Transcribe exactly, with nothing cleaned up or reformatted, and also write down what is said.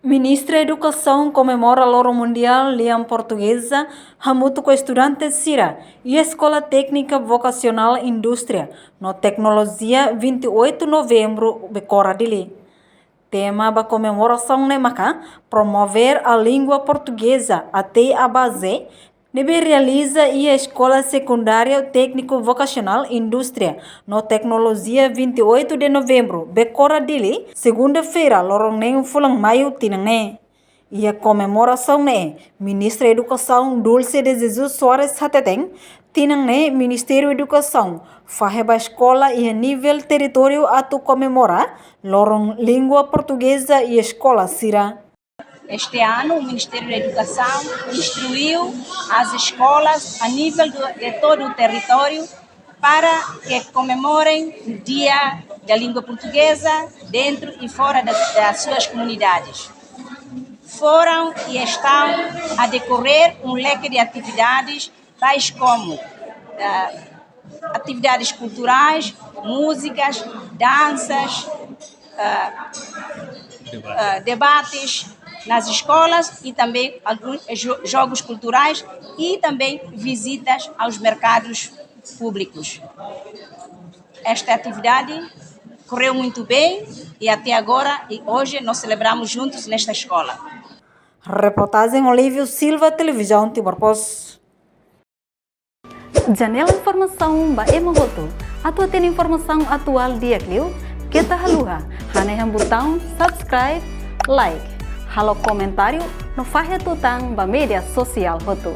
Ministra Edukasaun komemora Loron Mundiál Lian Portugeza hamutuk ho estudante sira iha Eskola Téknika Vokasionál Indústria no Teknolojia vinte e oito Novembro, Bekora, Dili. Tema ba komemorasaun ne'e maka Promover a Língua Portuguesa até a Base, ne'ebé realiza iha Eskola Sekundária Tékniku Vokasionál Indústria no Teknolojia vinte e oito de Novembro, Bekora, Dili, segunda-feira, loron neen fulan Maiu tinan ne'e. Iha komemorasaun ne'e, Ministra Edukasaun Dulce de Jesus Soares hateten, tinan ne'e Ministériu Edukasaun fahe ba eskola iha nivel territóriu atu komemora Loron Língua Portugeza iha eskola sira. Este ano, o Ministério da Educação instruiu as escolas a nível do, de todo o território para que comemorem o Dia da Língua Portuguesa dentro e fora das, das suas comunidades. Foram e estão a decorrer um leque de atividades, tais como, ah, atividades culturais, músicas, danças, ah, ah, debates nas escolas e também alguns jo-, jogos culturais e também visitas aos mercados públicos. Esta atividade correu muito bem e até agora, e hoje, nós celebramos juntos nesta escola. Reportajen Olívio Silva, Televizaun Timor Post. Janela informasaun ba ema hotu. Atu hatene informasaun atuál di'ak liu, keta haluha hanehan butaun subscribe, like, halo komentáriu no fahe tutan ba média sosiál hotu.